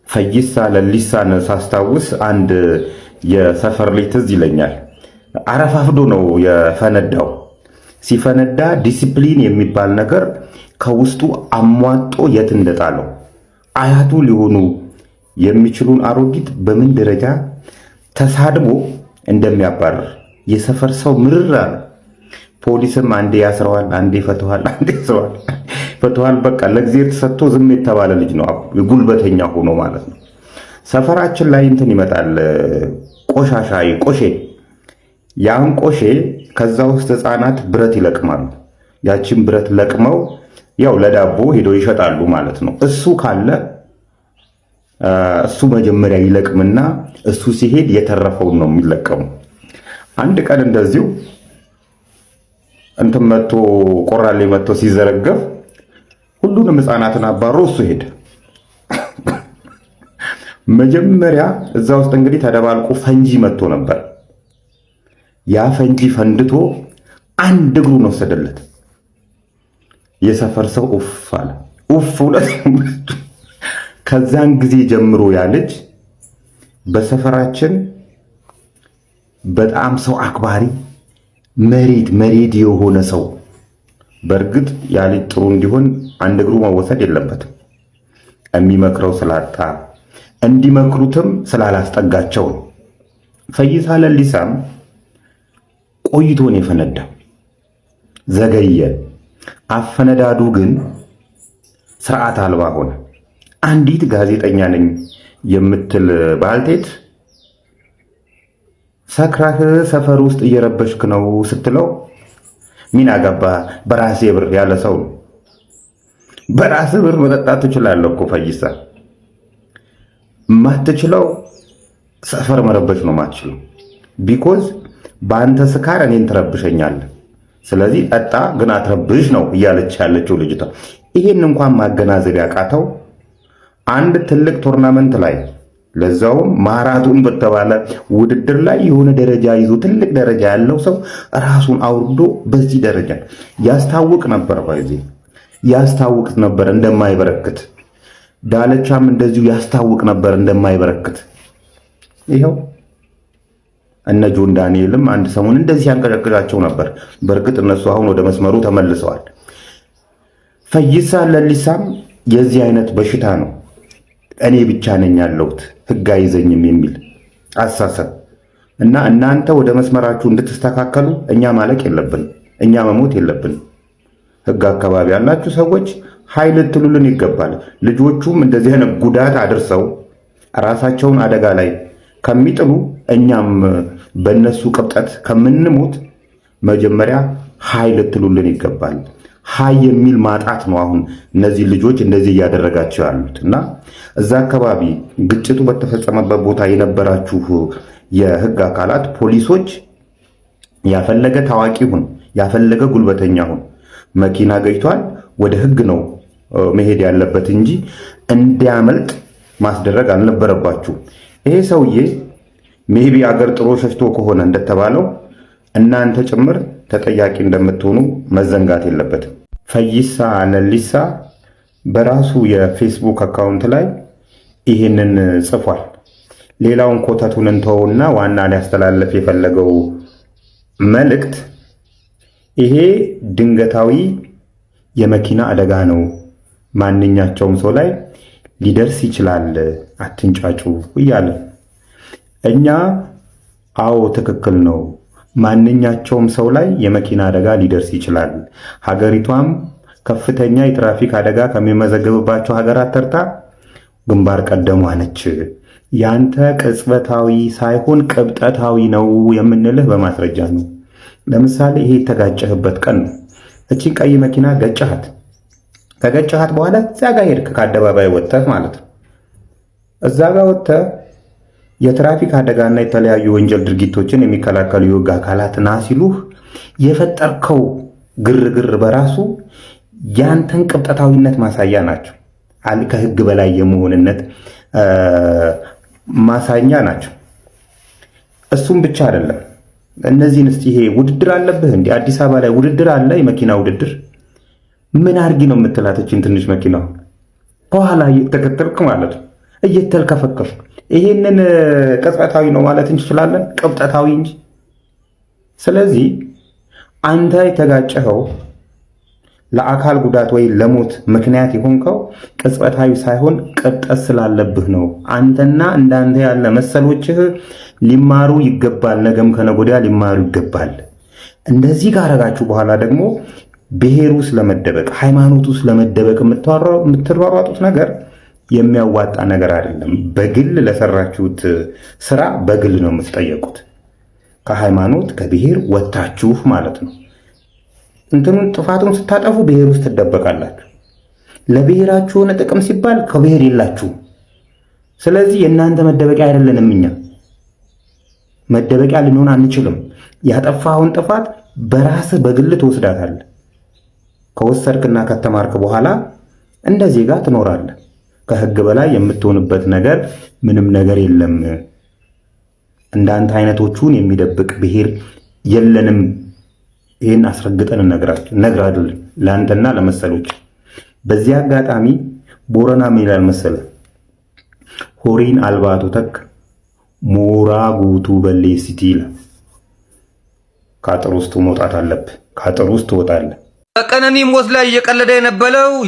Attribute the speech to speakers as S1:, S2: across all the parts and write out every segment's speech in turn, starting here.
S1: ፈይሳ ለሊሳን ሳስታውስ አንድ የሰፈር ልጅ ትዝ ይለኛል። አረፋፍዶ ነው የፈነዳው። ሲፈነዳ ዲሲፕሊን የሚባል ነገር ከውስጡ አሟጦ የት እንደጣለው፣ አያቱ ሊሆኑ የሚችሉን አሮጊት በምን ደረጃ ተሳድቦ እንደሚያባርር የሰፈር ሰው ምርር አለ። ፖሊስም አንዴ ያስረዋል፣ አንዴ ይፈተዋል፣ አንዴ ያስረዋል፣ ይፈተዋል። በቃ ለእግዚአብሔር ተሰጥቶ ዝም የተባለ ልጅ ነው፣ ጉልበተኛ ሆኖ ማለት ነው። ሰፈራችን ላይ እንትን ይመጣል፣ ቆሻሻ ቆሼ። ያን ቆሼ ከዛ ውስጥ ህፃናት ብረት ይለቅማሉ። ያችን ብረት ለቅመው ያው ለዳቦ ሄደው ይሸጣሉ ማለት ነው። እሱ ካለ እሱ መጀመሪያ ይለቅምና እሱ ሲሄድ የተረፈውን ነው የሚለቀሙ። አንድ ቀን እንደዚሁ እንትን መጥቶ፣ ቆራሌ መጥቶ ሲዘረገፍ ሁሉንም ህፃናትን አባሮ እሱ ሄደ። መጀመሪያ እዛ ውስጥ እንግዲህ ተደባልቆ ፈንጂ መጥቶ ነበር። ያ ፈንጂ ፈንድቶ አንድ እግሩን ወሰደለት። የሰፈር ሰው ኡፍ አለ። ኡፍ ሁለት። ከዛን ጊዜ ጀምሮ ያ ልጅ በሰፈራችን በጣም ሰው አክባሪ፣ መሬት መሬት የሆነ ሰው። በእርግጥ ያ ልጅ ጥሩ እንዲሆን አንድ እግሩ መወሰድ የለበትም። የሚመክረው ስላጣ፣ እንዲመክሩትም ስላላስጠጋቸው ነው። ፈይሳ ለሊሳም ቆይቶ ነው የፈነዳው፣ ዘገየ። አፈነዳዱ ግን ስርዓት አልባ ሆነ። አንዲት ጋዜጠኛ ነኝ የምትል ባልቴት ሰክራህ ሰፈር ውስጥ እየረበሽክ ነው ስትለው ሚን አገባ በራሴ ብር ያለ ሰው ነው። በራስህ ብር መጠጣት ትችላለህ እኮ ፈይሳ። ማትችለው ሰፈር መረበሽ ነው ማትችለው። Because በአንተ ስካር እኔን ትረብሸኛለህ። ስለዚህ ጠጣ ግን አትረብሽ ነው እያለች ያለችው ልጅቷ። ይሄን እንኳን ማገናዘብ ያቃተው አንድ ትልቅ tournament ላይ፣ ለዛውም ማራቶን በተባለ ውድድር ላይ የሆነ ደረጃ ይዞ፣ ትልቅ ደረጃ ያለው ሰው ራሱን አውርዶ በዚህ ደረጃ ያስታውቅ ነበር። ባይዜ ያስታውቅ ነበር እንደማይበረክት። ዳለቻም እንደዚሁ ያስታውቅ ነበር እንደማይበረክት። ይኸው እነ ጆን ዳንኤልም አንድ ሰሞን እንደዚህ ያንቀጨቅጫቸው ነበር። በእርግጥ እነሱ አሁን ወደ መስመሩ ተመልሰዋል። ፈይሳ ለሊሳም የዚህ አይነት በሽታ ነው። እኔ ብቻ ነኝ ያለሁት፣ ህግ አይዘኝም የሚል አሳሰብ እና እናንተ ወደ መስመራችሁ እንድትስተካከሉ እኛ ማለቅ የለብን፣ እኛ መሞት የለብን። ህግ አካባቢ ያላችሁ ሰዎች ኃይል ልትሉልን ይገባል። ልጆቹም እንደዚህ አይነት ጉዳት አድርሰው ራሳቸውን አደጋ ላይ ከሚጥሉ፣ እኛም በእነሱ ቅብጠት ከምንሞት መጀመሪያ ኃይል ልትሉልን ይገባል። ሀይ የሚል ማጣት ነው አሁን እነዚህ ልጆች እንደዚህ እያደረጋቸው ያሉት። እና እዛ አካባቢ ግጭቱ በተፈጸመበት ቦታ የነበራችሁ የህግ አካላት ፖሊሶች፣ ያፈለገ ታዋቂ ሁን፣ ያፈለገ ጉልበተኛ ሁን፣ መኪና ገጭቷል፣ ወደ ህግ ነው መሄድ ያለበት እንጂ እንዲያመልጥ ማስደረግ አልነበረባችሁ። ይሄ ሰውዬ maybe አገር ጥሎ ሸሽቶ ከሆነ እንደተባለው እናንተ ጭምር ተጠያቂ እንደምትሆኑ መዘንጋት የለበትም። ፈይሳ ለሊሳ በራሱ የፌስቡክ account ላይ ይህንን ጽፏል። ሌላውን ኮተቱን እንተውና ዋና ሊያስተላልፍ የፈለገው መልእክት ይሄ ድንገታዊ የመኪና አደጋ ነው፣ ማንኛቸውም ሰው ላይ ሊደርስ ይችላል፣ አትንጫጩ እያለ። እኛ አዎ ትክክል ነው፣ ማንኛቸውም ሰው ላይ የመኪና አደጋ ሊደርስ ይችላል። ሀገሪቷም ከፍተኛ የትራፊክ አደጋ ከሚመዘገብባቸው ሀገራት ተርታ ግንባር ቀደሟ ነች። ያንተ ቅጽበታዊ ሳይሆን ቅብጠታዊ ነው የምንልህ በማስረጃ ነው። ለምሳሌ ይሄ የተጋጨህበት ቀን ነው። እቺን ቀይ መኪና ገጨሃት። ከገጨሃት በኋላ እዚያ ጋር ሄድክ፣ ከአደባባይ ወጥተህ ማለት ነው። እዛ ጋር ወጥተህ የትራፊክ አደጋና የተለያዩ ወንጀል ድርጊቶችን የሚከላከሉ የህግ አካላት ና ሲሉህ የፈጠርከው ግርግር በራሱ ያንተን ቅብጠታዊነት ማሳያ ናቸው። ከህግ በላይ የመሆንነት ማሳያ ናቸው። እሱም ብቻ አይደለም። እነዚህን እስቲ ይሄ ውድድር አለብህ እንዴ? አዲስ አበባ ላይ ውድድር አለ፣ የመኪና ውድድር። ምን አድርጊ ነው የምትላተችን ትንሽ መኪና ከኋላ እየተከተልክ ማለት ነው። እየተልከፈከፍክ ይሄንን ቅጽበታዊ ነው ማለት እንችላለን፣ ቅብጠታዊ እንጂ። ስለዚህ አንተ የተጋጨኸው፣ ለአካል ጉዳት ወይ ለሞት ምክንያት የሆንከው ቅጽበታዊ ሳይሆን ቅብጠት ስላለብህ ነው። አንተና እንዳንተ ያለ መሰሎችህ ሊማሩ ይገባል። ነገም ከነገ ወዲያ ሊማሩ ይገባል። እንደዚህ ካረጋችሁ በኋላ ደግሞ ብሔሩ ስለመደበቅ፣ ሃይማኖቱ ስለመደበቅ የምትሯሯጡት ነገር የሚያዋጣ ነገር አይደለም። በግል ለሰራችሁት ስራ በግል ነው የምትጠየቁት። ከሃይማኖት ከብሔር ወጥታችሁ ማለት ነው። እንትኑን ጥፋቱን ስታጠፉ ብሔር ውስጥ ትደበቃላችሁ። ለብሔራችሁ የሆነ ጥቅም ሲባል ከብሔር የላችሁም። ስለዚህ የእናንተ መደበቂያ አይደለንም። እኛ መደበቂያ ልንሆን አንችልም። ያጠፋኸውን ጥፋት በራስህ በግል ትወስዳታለህ። ከወሰድክና ከተማርክ በኋላ እንደ ዜጋ ትኖራለህ። ከህግ በላይ የምትሆንበት ነገር ምንም ነገር የለም። እንዳንተ አይነቶቹን የሚደብቅ ብሔር የለንም። ይህን አስረግጠን እነግራለን ለአንተና ለመሰሎች። በዚህ አጋጣሚ ቦረና ምን ይላል መሰለህ? "Horiin albaatu takka mooraa guutuu balleessiti" ይላል። ከአጥር ውስጥ መውጣት አለብህ። ከአጥር ውስጥ ትወጣለህ።
S2: በቀነኒ ሞት ላይ እየቀለደ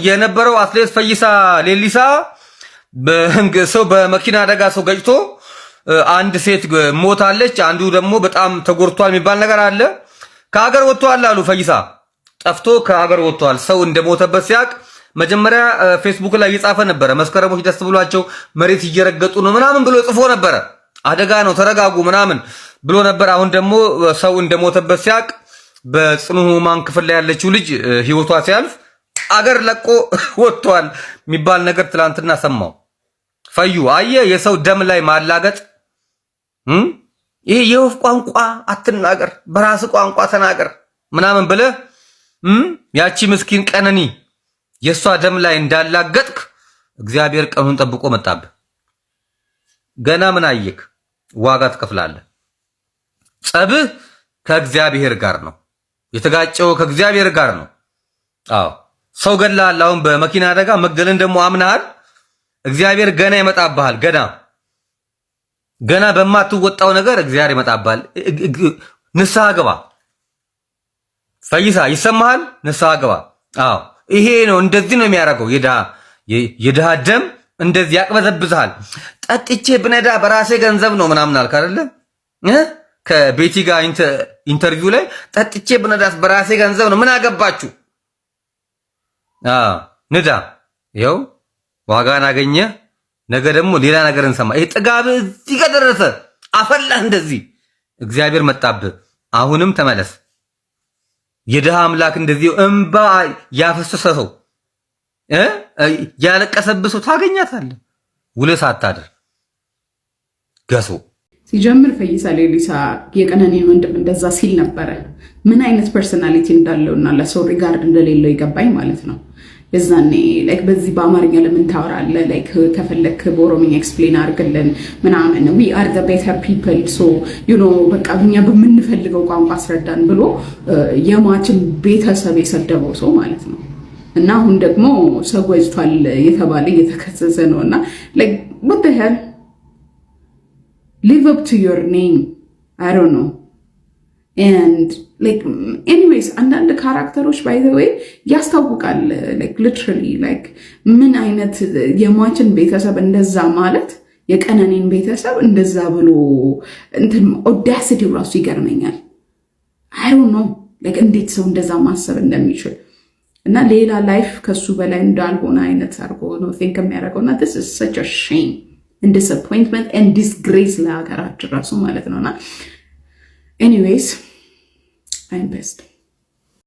S2: የነበረው አትሌት ፈይሳ ሌሊሳ ሰው በመኪና አደጋ ሰው ገጭቶ አንድ ሴት ሞታለች፣ አንዱ ደግሞ በጣም ተጎድቷል የሚባል ነገር አለ። ከሀገር ወጥቷል አሉ። ፈይሳ ጠፍቶ ከሀገር ወጥቷል። ሰው እንደሞተበት ሲያቅ መጀመሪያ ፌስቡክ ላይ እየጻፈ ነበረ። መስከረሞች ደስ ብሏቸው መሬት እየረገጡ ነው ምናምን ብሎ ጽፎ ነበረ። አደጋ ነው ተረጋጉ ምናምን ብሎ ነበር። አሁን ደግሞ ሰው እንደሞተበት ሲያቅ፣ በጽኑ ሕሙማን ክፍል ላይ ያለችው ልጅ ህይወቷ ሲያልፍ አገር ለቆ ወጥቷል የሚባል ነገር ትላንትና ሰማው። ፈዩ አየ የሰው ደም ላይ ማላገጥ። ይሄ የወፍ ቋንቋ አትናገር፣ በራስ ቋንቋ ተናገር ምናምን ብለህ ያቺ ምስኪን ቀነኒ የእሷ ደም ላይ እንዳላገጥክ እግዚአብሔር ቀኑን ጠብቆ መጣብህ። ገና ምን አየክ? ዋጋ ትከፍላለህ። ጸብህ ከእግዚአብሔር ጋር ነው። የተጋጨው ከእግዚአብሔር ጋር ነው። አዎ፣ ሰው ገድለሃል። አሁን በመኪና አደጋ መግደልን ደግሞ አምነሃል። እግዚአብሔር ገና ይመጣብሃል። ገና ገና በማትወጣው ነገር እግዚአብሔር ይመጣብሃል። ንስሐ ግባ ፈይሳ፣ ይሰማሃል? ንስሐ ግባ። አዎ፣ ይሄ ነው፣ እንደዚህ ነው የሚያደርገው። የድሃ ደም እንደዚህ ያቅበዘብዝሃል። ጠጥቼ ብነዳ በራሴ ገንዘብ ነው ምናምን አልክ አይደለ? ከቤቲ ጋር interview ላይ ጠጥቼ ብነዳስ በራሴ ገንዘብ ነው፣ ምን አገባችሁ? ንዳ፣ ይኸው ዋጋን አገኘ። ነገ ደግሞ ሌላ ነገር እንሰማ። ይሄ ጥጋብ እዚህ ጋር ደረሰ፣ አፈላህ እንደዚህ እግዚአብሔር መጣብህ። አሁንም ተመለስ። የድሃ አምላክ እንደዚህ እንባ ያፈሰሰ ሰው፣ ያለቀሰብህ ሰው ታገኛታለህ። ውለህ ሳታድር ገሶ።
S3: ሲጀምር ፈይሳ ሌሊሳ የቀነኒን ወንድም እንደዛ ሲል ነበረ። ምን አይነት personality እንዳለው እና ለሰው regard እንደሌለው ይገባኝ ማለት ነው። የዛኔ like በዚህ በአማርኛ ለምን ታወራለህ? Like ከፈለክ በኦሮምኛ explain አድርግልን ምናምን፣ we are the better people, so በቃ እኛ በምንፈልገው ቋንቋ አስረዳን ብሎ የሟችን ቤተሰብ የሰደበው ሰው ማለት ነው። እና አሁን ደግሞ ሰው ገጭቷል የተባለ እየተከሰሰ ነው። እና what the hell, live up to your name. I don't know. And like anyways አንዳንድ character ኦች by the way ያስታውቃል። Like literally like ምን አይነት የሟችን ቤተሰብ እንደዛ ማለት፣ የቀነኒን ቤተሰብ እንደዛ ብሎ እንትን audacity ው ራሱ ይገርመኛል። I don't know like እንዴት ሰው እንደዛ ማሰብ እንደሚችል እና ሌላ life ከሱ በላይ እንዳልሆነ አይነት አድርጎ ነው think የሚያደርገው። እና this is such a shame and disappointment and disgrace ለሀገራችን ራሱ ማለት ነው። እና anyways, I'm pissed.